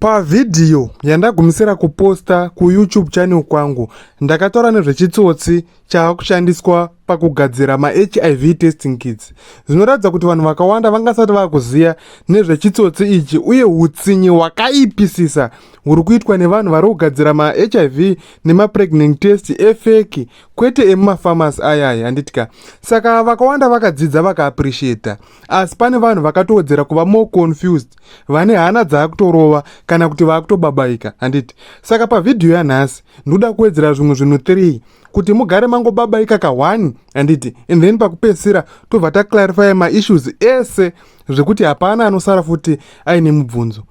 Pavhidhiyo yandagumisira kuposta kuYouTube channel kwangu, ndakataura nezvechitsotsi chaakushandiswa pakugadzira maHIV testing kits. Zvinoratidza kuti vanhu vakawanda vangasati vakuziva nezvechitsotsi ichi uye hutsinye hwakaipisisa huri kuitwa nevanhu vari kugadzira maHIV nemapregnant test efeki kwete emumafamasi ayaya, handitika? Saka vakawanda vakadzidza vakaappreciata, asi pane vanhu vakatowedzera kuva more confused, vane hana dzaakutorova kana kuti vaakutobabaika, handiti? Saka pavhidhiyo yanhasi ndoda kuwedzera zvimwe zvinhu 3 kuti mugare mangobabaika ka1, handiti? And then pakupedzisira tobva taclarifya maissues ese zvekuti hapana anosara futi aine mubvunzo.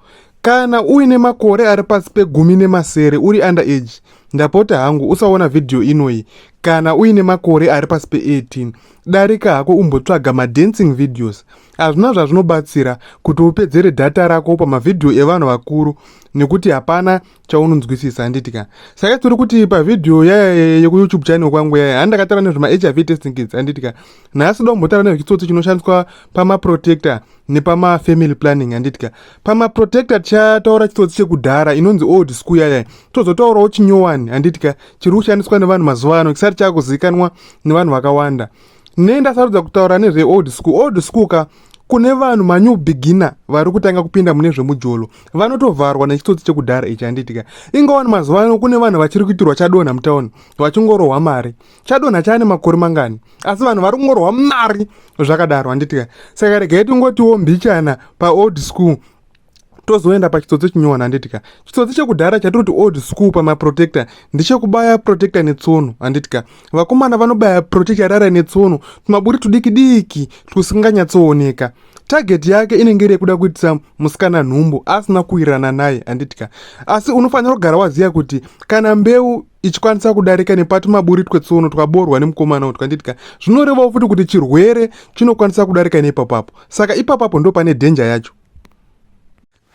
Kana uine makore ari pasi pe17, uri under age, ndapota hangu usaona vhidhiyo inoyi. Kana uine makore ari pasi pe18, darika hako umbotsvaga madancing videos. Hazvina zvazvinobatsira kuti upedzere data rako pamavhidhiyo evanhu vakuru nekuti hapana chaunonzwisisa, handitika? Saka tiri kuti pavhidhiyo yaya yekuYouTube channel kwangu yaya handakataura nezvemaHIV testing kits, handitika? Nhasi da kumbotaura nezvechitsotsi chinoshandiswa pamaprotector nepamafamily planning, handitika? Pamaprotector tichataura chitsotsi chekudhara inonzi old school yaya, tozotaurawo chinyowani, handitika, chiri kushandiswa nevanhu mazuva ano chisati chakuzivikanwa nevanhu vakawanda. Nendasarudza kutaura nezveold school. Old school ka, kune vanhu manew beginner vari kutanga kupinda mune zvemujolo, vanotovharwa nechitsotsi chekudhara ichi, handitika? Ingawani mazuva ano kune vanhu vachiri kuitirwa chadonha mutauni vachingorohwa mari. Chadonha chaane makore mangani, asi vanhu vari kungorohwa mari zvakadaro, handitika? Saka regai tingotiwo mbichana paold school, tozoenda pachitsotsi chinyowani, handitika? Chitsotsi chekudhara chatiri kuti old school pamaprotector ndechekubaya protector netsono, handitika? Vakomana vanobaya protector rara netsono, tumaburi tudiki diki tusinganyatsooneka. Target yake inenge iri yekuda kuitisa musikana nhumbu asina kuwirirana naye, handitika? Asi unofanira kugara waziva kuti kana mbeu ichikwanisa kudarika nepatumaburi twetsono twaborwa nemukomana utwu, handitika, zvinorevawo futi kuti chirwere chinokwanisa kudarika neipapapo. Saka ipapapo ndo pane danger yacho.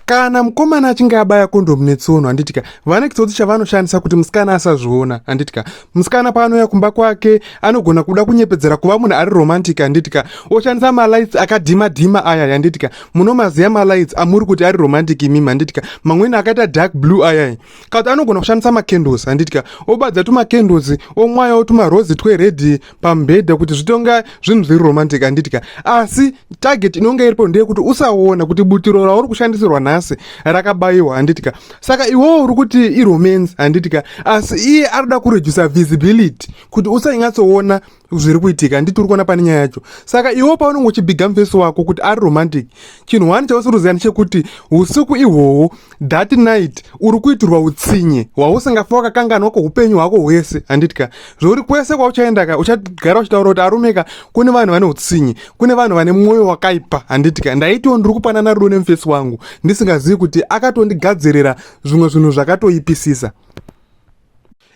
Kana mukomana achinge abaya kondomu netsono, handitika, vane chitsotsi chavanoshandisa kuti musikana asazviona, handitika? Musikana paanouya kumba kwake anogona kuda kunyepedzera kuva munhu ari romantic, handitika, oshandisa malights akadhima dhima aya, handitika? Munomaziva malights amuri kuti ari romantic imimi, handitika? Mamweni akaita dark blue ayaya. Kana kuti anogona kushandisa macandles, handitika, obadza tumacandles, omwayawo tumarozi twered pamubhedha kuti zvitonga zvinhu zviri romantic, handitika? Asi target inonge iripo ndeyekuti usaona kuti butiro rauri kushandisirwa nhasi rakabayiwa, handitika? Saka iwowo uri kuti iromance, handitika? Asi iye arikuda kuredusa visibility kuti usanyatsoona zviri kuitika, handiti? Uri kuona pane nyaya yacho. Saka iwo paunenge uchibhiga mufesi wako kuti ari romantic, chinhu one chausiri kuziva ndechekuti usiku ihwohwo, that night, uri kuitirwa utsinye hwausingafa wakakanganwa kweupenyu hwako hwese, handitika? Zvouri kwese kwauchaenda ka, uchagara uchitaura kuti arumeka, kune vanhu vane utsinye, kune vanhu vane mwoyo wakaipa, handitika? Ndaitiwo ndiri kupanana rudo nemufesi wangu ndisingazivi kuti akatondigadzirira zvimwe zvinhu zvakatoipisisa.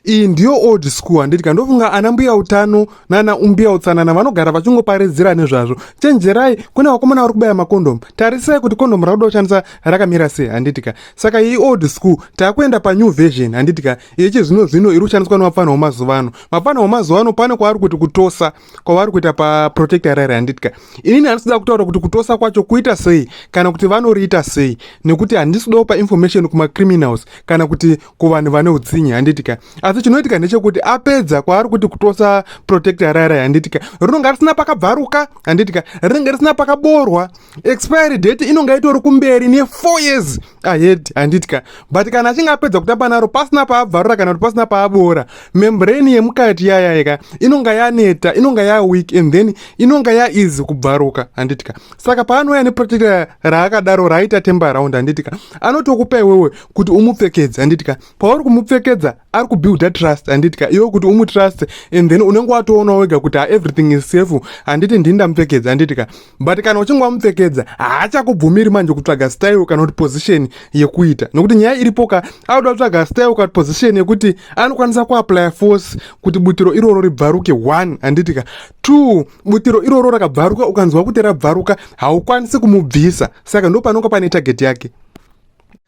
Iyi ndiyo old school, handitika? Ndofunga ana mbuya utano nana umbuya utsanana vanogara vachingoparidzira nezvazvo. Chenjerai, kune vakomana vari kubaya makondomu, tarisai kuti kondomu rakuda kushandisa rakamira sei, handitika? Saka iyi old school, taakuenda panew version, handitika, yechizvino zvino iri kushandiswa nemapfana wemazuva ano. Mapfana wemazuva ano pane kwaari kuti kutosa kwavari kuita paprotector rare, handitika? Inini handisi kuda kutaura kuti kutosa kwacho kuita sei kana kuti vanoriita sei, nekuti handisi kuda kupa information kumacriminals kana kuti kuvanhu vane utsinye, handitika? Asi chinoitika ndechekuti apedza kwaari kuti kutosa protector rare, handitika, rinonga risina pakabvaruka, handitika, rinenge risina pakaborwa. Expiry date inonga itori kumberi ne4 years ahead, handitika? But kana achinge apedza kutamba naro pasina paabvarura kana kuti pasina paabora, membrane yemukati yayayika inonga yaneta, inonga yaweak, and then inonga yaeasy kubvaruka, handitika? Saka paanouya neprotector raakadaro raaita tamper around, handitika, anotokupa iwewe kuti umupfekedze, handitika? Pauri kumupfekedza ari kubuilda trust, handitika, iwe kuti umutrust, and then unenge watoonawo wega kuti everything is safe, handiti? Ndini ndamupfekedza, handitika? But kana uchinge wamupfekedza haachakubvumiri manje kutsvaga style kana kuti position yekuita, nekuti nyaya iripoka auda kutsvaga style kana position yekuti anokwanisa kuapplya force kuti butiro iroro ribvaruke, one, handitika? Two, butiro iroro rakabvaruka, ukanzwa kuti rabvaruka, haukwanisi kumubvisa. Saka ndo panonga pane target yake.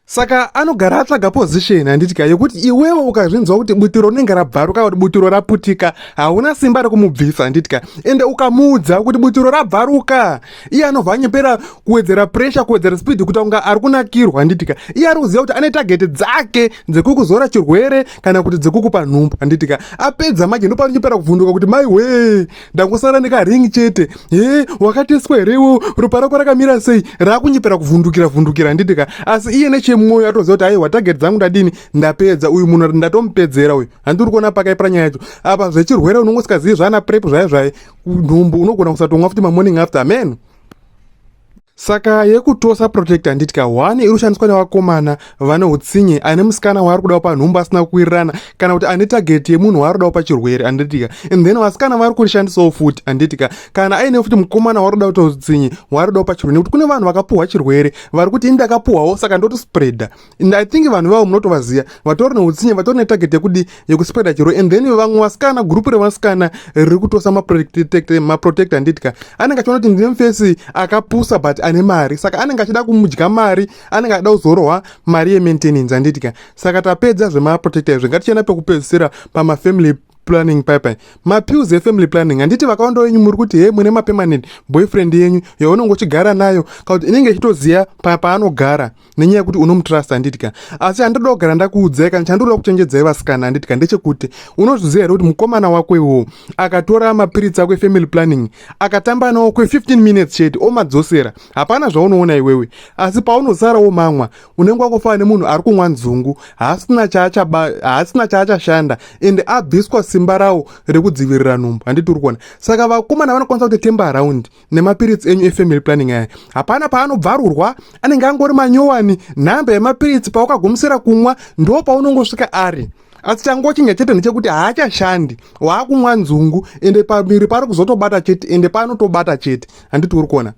Saka anogara atsvaga position, handitika, yekuti iwewe ukazvinzwa kuti butiro rinenge rabvaruka, kuti butiro raputika, hauna simba rekumubvisa, handitika. Ende ukamuudza kuti butiro rabvaruka, iye anobva anyepera kuwedzera pressure, kuwedzera speed, kuita kunga ari kunakirwa, handitika. Iye ari kuziva kuti ane target dzake dzekukuzora chirwere kana kuti dzekukupa nhumbu, handitika. Apedza manje, ndopanonyepera kuvhunduka kuti, "Mai wee, ndangosara nekaring chete. He, wakateswa herewo? Ropa rako rakamira sei?" Raakunyepera kuvhundukira vhundukira, handitika. Asi iye nechemwoyo atoziva kuti, "Aiwa, target dzangu ndadini? Ndapedza. Uyu munhu ndatomupedzera uyu." Handiri kuona pakaipira nyaya yacho apa. Zvechirwere unongosikazivi zvaana PrEP zvai zvai, nhumbu unogona kusatomwa futi mamorning after amen. Saka yekutosa protector, handitika, one iri kushandiswa nevakomana vane utsinye, ane musikana waari kudawo panhumbu asina kuwirirana, kana kuti ane target yemunhu waari kudawo pachirwere, handitika. And then vasikana vari kurishandisawo futi, handitika, kana aine futi mukomana waari kuda kuita utsinye, waari kudawo pachirwere, nekuti kune vanhu vakapuhwa chirwere vari kuti, "Ini ndakapuhwawo, saka ndotospreada." And I think vanhu vavo munotovaziva, vatori neutsinye, vatori netarget yekudi yekuspreada chirwere. And then vamwe vasikana, gurupu revasikana riri kutosa maprotector, handitika, anenge achiona kuti ndine mufesi akapusa but ane mari, saka anenge achida kumudya mari, anenge achida kuzorohwa mari yemaintenance, handitika. Saka tapedza zvemaprotector izvi, ngatichienda pekupedzisira pamafamily planning pipe, mapills efamily planning. Handiti vakawanda wenyu muri kuti, "He, mune mapermanent boyfriend yenyu yaunenge uchigara nayo, kana kuti inenge ichitoziva paanogara nenyaya yekuti unomutrust," handitika. Asi handoda kugara ndakuudzai, kana chandoda kuchenjedzai vasikana, handitika, ndechekuti unozviziva here kuti mukomana wako iwowo akatora mapiritsi ako efamily planning, akatamba nawo kwe15 minutes chete, omadzosera, hapana zvaunoona iwewe. Asi paunosara womamwa, unenge wakofanana nemunhu ari kumwa nzungu, haasina chaachashanda, ende abviswa simba rawo rekudzivirira nhumbu, handiti uri kuona? Saka vakomana vanokwanisa kutotemba around nemapiritsi enyu efamily planning aya. Hapana paanobvarurwa, anenge angori manyowani. Nhamba yemapiritsi paukagumisira kumwa ndo paunongosvika ari, asi changochinja chete ndechekuti haachashandi, waakumwa nzungu, ende pamiri pari kuzotobata chete, ende panotobata chete, handiti uri kuona?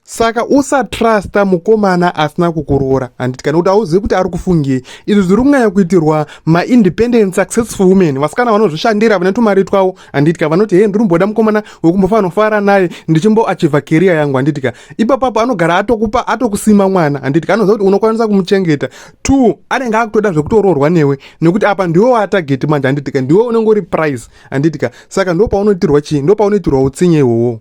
Saka usatrusta mukomana asina kukuroora, handiti, kana kuti hauzivi kuti ari kufungei. Izvi zviri kunyanya kuitirwa maindependent successful women, vasikana vanozvishandira, vane tumari twavo, handitika, vanoti, "He, ndiri kumboda mukomana wekumbofanofara naye ndichimboachiever career yangu," handitika. Ipapapo anogara atokupa, atokusima mwana, handitika. Anoziva kuti unokwanisa kumuchengeta. Two, anenge akutoda zvekutoroorwa newe, nekuti apa ndiwe watarget manje, handitika, ndiwe unenge uri prize, handitika. Saka ndo paunoitirwa chii? Ndo paunoitirwa utsinye ihwohwo.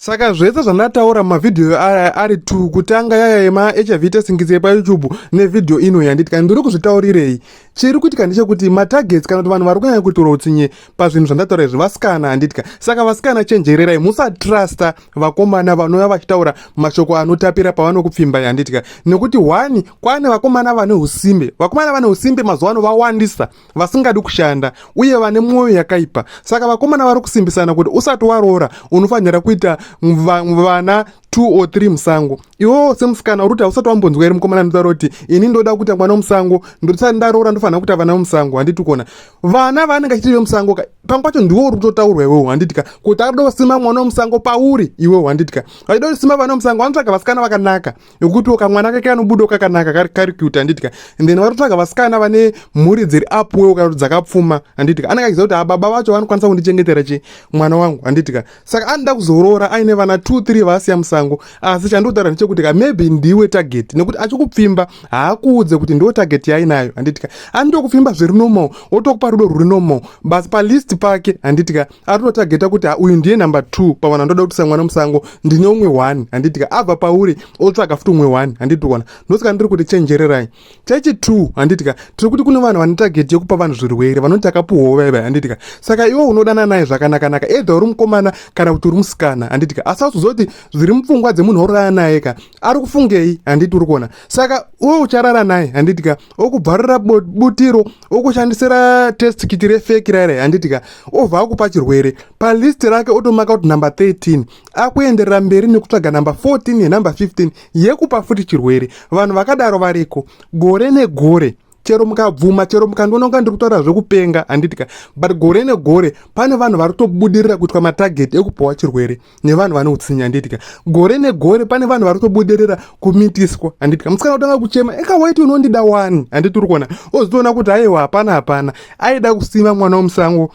Saka zvese zvandataura mumavhidhiyo ari 2, kutanga yaya yemaHIV testing yepaYouTube nevhidhiyo ino, yanditika, ndiri kuzvitaurirei? Chiri kuitika ndechekuti matargets, kana kuti vanhu vari kunyanya kuitirwa utsinye pazvinhu zvandataura izvi, vasikana, handitika. Saka vasikana, chenjererai, musatrusta vakomana vanouya vachitaura mashoko anotapira pavanokupfimbai, handitika, nekuti one, kwane vakomana vane usimbe. Vakomana vane usimbe mazuva ano vawandisa, vasingadi kushanda uye vane mwoyo yakaipa. Saka vakomana vari kusimbisana kuti usati waroora unofanira kuita vana 2 or 3 musango. Iwewo semusikana uri kuti hausati wambonzwa here mukomana anotaura kuti, "Ini ndoda kuita mwana wemusango, ndosati ndaroora ndofanira kuita vana vemusango," handiti? Kuona vana vaanenge achiti vemusango ka, pamwe pacho ndiwo uri kutotaurwa iwewo, handitika, kuti arikuda kusima mwana wemusango pauri iwewo, handitika. Vachida kusima vana vemusango, vanotsvaga vasikana vakanaka, yekuti kamwana kake kanobudawo kakanaka, kari cute, handitika. And then vari kutsvaga vasikana vane mhuri dziri upwewo kana kuti dzakapfuma, handitika. Anenge achiziva kuti ababa vacho vanokwanisa kundichengetera chi mwana wangu, handitika. Saka anoda kuzoroora aine vana 2 3 vaasiya musango. Asi chandikutaura ndechekuti ka, maybe ndiwe target, nekuti achikupfimba haakuudze kuti ndiwo target yainayo, handitika. Anondokupfimba zviri normal, otokupa rudo rwuri normal basi. Palist pake, handitika, aritotargeta kuti uyu ndiye number 2 pavanhu andoda kutisa mwana musango, ndine umwe 1, handitika. Abva pauri, otsvaga futi umwe 1, handiti? Ndosaka ndiri kuti chenjererai. Chechi 2, handitika, tiri kuti kune vanhu vane target yekupa vanhu zvirwere, vanoti takapuhwawo vaiva, handitika. Saka iwe unodana naye zvakanakanaka, either uri mukomana kana kuti uri musikana, handitika, asi auzoziva kuti zviri mupfungwa dzemunhu waurara naye ka, ari kufungei, handiti uri kuona? Saka uwe ucharara naye, handitika, okubvarira butiro, okushandisira test kit refake raira, handitika, obva akupa chirwere. Palist rake otomaka kuti number 13, akuenderera mberi nekutsvaga number 14 nenumber 15 yekupa futi chirwere. Vanhu vakadaro variko gore negore. Chero mukabvuma, chero mukandiona kunga ndiri kutaura zvekupenga, handitika, but gore negore pane vanhu vari kutobudirira kuitwa matarget ekupiwa chirwere nevanhu vane utsinye, handitika. Gore negore pane vanhu vari kutobudirira kumitiswa, handitika. Musikana kutanga kuchema, "Eka, waiti unondida wani," handiti uri kuona? Ozotoona kuti aiwa, hapana, hapana, aida kusima mwana wemusango.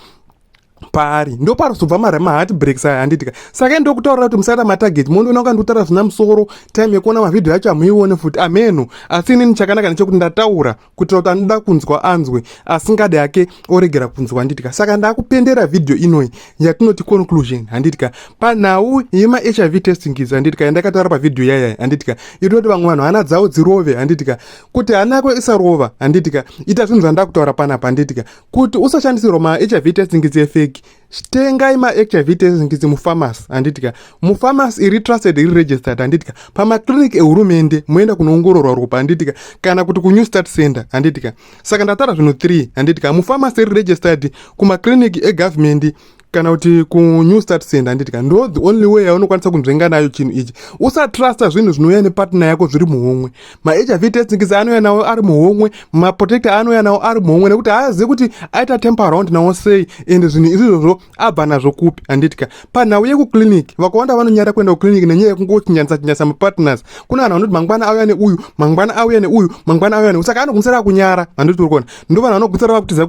Paari ndoparozobva maheartbreaks aya, handitika? Saka ndokutaurira kuti musaita matarget. Mondoona ukandikutaura zvina musoro, time yekuona mavhidhiyo acho hamuione futi, ameno. Asi inini chakanaka ndechekuti ndataura kuitira kuti anoda kunzwa anzwe, asingadi hake oregera kunzwa, handitika? Saka ndakupendera vhidhiyo inoi yatinoti conclusion, handitika? Panhau yemaHIV testing idzi, handitika, yandakataura pavhidhiyo yayai, handitika, itoti vamwe vanhu hana dzavo dzirove, handitika? Kuti hana yako isarova, handitika, ita zvinhu zvandakutaura panapa, handitika? Kuti usashandisirwa maHIV testing kits efake, tengai maHIV testing kits mupharmacy, handitika? Mupharmacy iri trusted, iri registered, handitika? Pamaclinic ehurumende muenda kunoongororwa ropa, handitika? Kana kuti kuNew Start Center, handitika? Saka ndataura zvinhu 3, handitika? Mupharmacy iri registered, kumaclinic egovernment, kana kuti kuNew Start Center, handitika? Ndo the only way yaunokwanisa kunzvenga nayo chinhu ichi. Usatrusta zvinhu zvinouya nepartner yako zviri muhomwe. MaHIV testing kits anouya nawo ari muhomwe, maprotector anouya nawo ari muhomwe, nekuti haazivi kuti aita tamper around nawo sei, ende zvinhu izvizvozvo abva nazvo kupi, handitika? Panhau yekuclinic, vakawanda vanonyara kuenda kuclinic nenyaya yekungochinjanisa chinjanisa mapartners. Kuna vanhu vanoti mangwana auya neuyu, mangwana auya neuyu, mangwana auya neuyu, saka anogumisira kunyara, handiti? Uri kuona, ndo vanhu vanogumisira vakutiza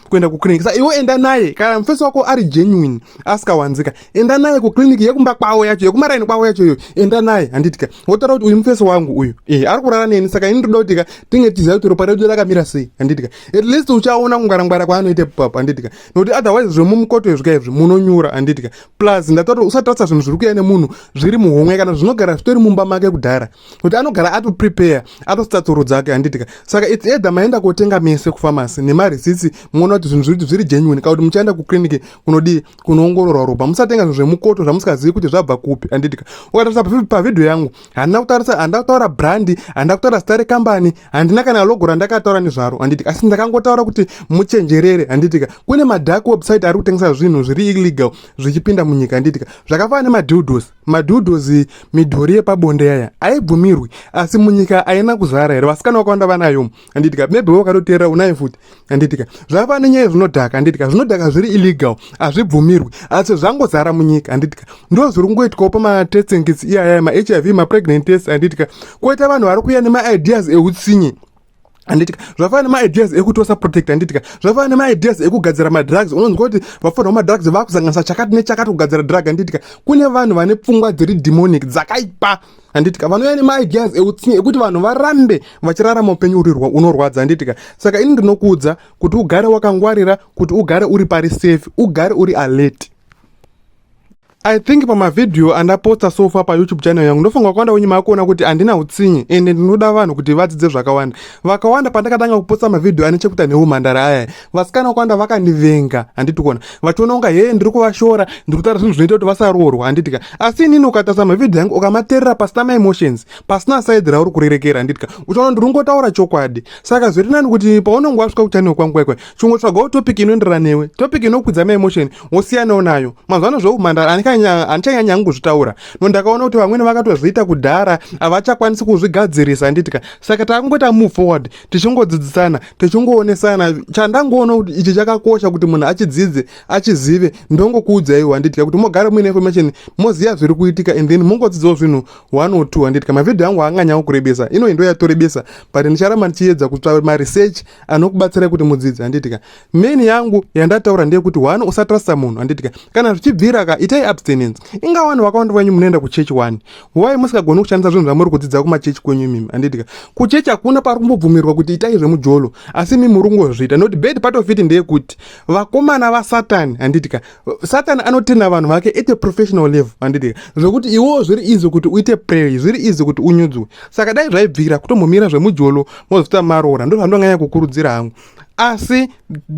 kuenda kuclinic. Saka iwe enda naye, kana mufesi wako ari genuine asikawanzika, enda naye kuclinic yekumba kwavo yacho, yekumaraini kwavo yacho iyoyo. Enda naye, handitika? Wotaura kuti uyu mufesi wangu uyu, e ari kurara neni, saka ini ndoda kuti ka tinge tiziva kuti ropa redu rakamira sei, handitika? At least uchaona kungwarangwara kwaanoita ipapo, handitika? Nokuti otherwise zvemumukoto izvika izvi munonyura, handitika? Plus ndataura, usatarisa zvinhu zviri kuuya nemunhu zviri muhomwe kana zvinogara zvitori mumba make kudhara, kuti anogara atoprepare, atosita tsoro dzake, handitika? Saka it's either maenda kotenga mese kupharmacy nemareceipts, muona kuti zvinhu zviri zviri genuine, kana kuti muchaenda kuclinic kunodii, kunoongororwa ropa. Musatenga zvinhu zvemukoto zvamusingazivi kuti zvabva kupi, handitika? Ukatarisa pavhidhiyo yangu, handina kutarisa, handina kutaura brand, handina kutaura zita rekambani, handina kana logo randakataura nezvaro, handitika? Asi ndakangotaura kuti muchenjerere, handitika? Kune madark website ari kutengesa zvinhu zviri illegal zvichipinda munyika, handitika? Zvakafanana nemadildos. Madildos, midhori yepabonde yaya haibvumirwi, asi munyika haina kuzara here? Vasikana vakawanda vanayo, handitika? Maybe wakatoteerera unayo futi, handitika? Zvakafanana nenyaya yezvinodhaka, handitika? Zvinodhaka zviri illegal, hazvibvumirwi, asi zvangozara munyika, handitika? Ndo zviri kungoitwawo pamatesting kits iyaya, maHIV, mapregnant test, handitika? Koita vanhu vari kuuya nemaideas eutsinye, handitika? Zvafanana nemaideas ekutosa protect, handitika? Zvafanana nemaideas ekugadzira madrugs. Unonzwa kuti vafanirwa madrugs vakusanganisa chakati nechakati kugadzira drug, handitika? Kune vanhu vane pfungwa dziri demonic, dzakaipa, handitika? Vanouya nemaideas eutsinye ekuti vanhu varambe vachirarama upenyu uri unorwadza, handitika? Saka ini ndinokuudza kuti ugare wakangwarira, kuti ugare uri pari safe, ugare uri alert. I think pamavhidhiyo andaposta so far paYouTube channel yangu, ndofunga wakawanda wenyu makuona kuti handina utsinye, ende ndinoda vanhu kuti vadzidze zvakawanda. Vakawanda, pandakatanga kuposta mavhidhiyo ane chekuita neumhandara aya, vasikana vakawanda vakandivenga, handiti kuona, vachiona kunga hee, ndiri kuvashora, ndiri kutaura zvinhu zvinoita kuti vasaroorwa, handitika? Asi inini ukatarisa mavhidhiyo yangu, ukamateerera pasina maemotions, pasina side rauri kurerekera, handitika, uchaona ndiri kungotaura chokwadi. Saka zviri nani kuti paunonge wasvika kuchannel kwangu kwekwe, chingotsvagawo topic inoenderana newe, topic inokwidza maemotion, wosiyanawo nayo. Mazuva ano zveumhandara handichanyanya hangu kuzvitaura, no ndakaona kuti vamweni vakatozviita kudhara, havachakwanisi kuzvigadzirisa, handitika? Saka takungoita move forward, tichingodzidzisana, tichingoonesana. Chandangoona kuti ichi chakakosha kuti munhu achidzidze, achizive, ndongokuudzaiwo, handitika, kuti mogare muine information, moziva zviri kuitika, and then mongodzidzawo zvinhu one or two, handitika? Mavhidhiyo angu haanganyanyi kurebesa, ino ndo yatorebesa, but ndicharamba ndichiedza kutsva maresearch anokubatsirai kuti mudzidze, handitika? Main yangu yandataura ndeyekuti one, usatrusta munhu, handitika? Kana zvichibvira ka, itai abstinence. Inga vanhu vakawanda venyu munoenda kuchechi one, why musikagoni kushandisa zvinhu zvamuri kudzidza kumachechi kwenyu imimi, handitika? Kuchechi hakuna pari kumbobvumirwa kuti itai zvemujolo, asi imi muri kungozviita. Nokuti bad part of it ndeyekuti vakomana vasatani, handitika, Satani anotenda vanhu vake at a professional level, handitika, zvekuti iwewo zviri easy kuti uite pray, zviri easy kuti unyudzwe. Saka dai zvaibvira kutombomira zvemujolo, mozoita maroora. Ndo zvandonganya kukurudzira hangu. Asi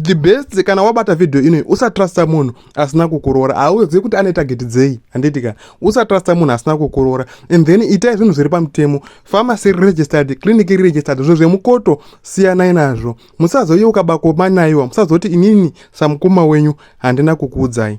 the best, kana wabata vhidhiyo inoyi, usatrusta munhu asina kukuroora. Hauzivi kuti ane target dzei, handitika? Usatrusta munhu asina kukuroora, and then itai zvinhu zviri pamutemo: pharmacy registered, clinic registered. Zvo zvemukoto siyanai nazvo. Musazoyeuka bakomanaiwa, musazoti inini samukoma wenyu handina kukuudzai.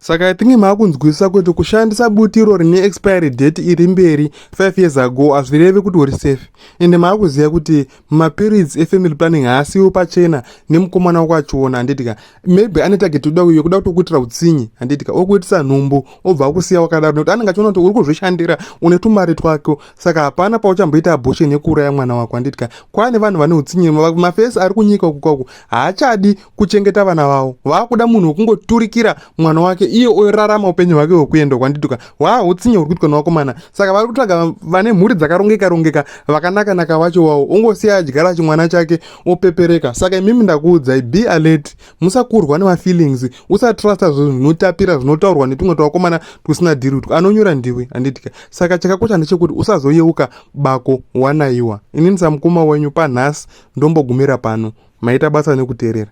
Saka I think maakunzwisisa kuti kushandisa butiro rine expiry date iri mberi 5 years ago hazvirevi kuti uri safe. Ende maakuziva kuti maperiods efamily planning haasiwo pachena nemukomana wako achiona, handitika? Maybe ane target yekuda kutokuitira utsinye, handitika? Okuitisa nhumbu, obva akusiya wakadaro, nekuti anenge achiona kuti uri kuzvishandira, une tumari twako, saka hapana pauchamboita abortion yekuuraya mwana wako, handitika? Kwaane vanhu vane utsinye, mafesi ari kunyika uku kwaku haachadi kuchengeta vana vavo, vaakuda munhu wekungoturikira mwana wake, iye orarama upenyu hwake hwekuenda, kwanditika? Hwaa utsinye huri kuitwa nevakomana. Saka vari kutsvaga vane mhuri dzakarongeka rongeka, vakanaka-naka vacho wavo, ongosiya adyara chimwana chake, opepereka. Saka imimi ndakuudzai, be alert, musakurwa nemafeelings, usatrusta zvinhu zvinotapira zvinotaurwa netumwe twavakomana tusina dhiri utwu. Anonyora ndiwe, handitika? Saka chakakosha ndechekuti usazoyeuka bako wanaiwa. Inini samukoma wenyu panhasi ndombogumira pano. Maita basa nekuteerera.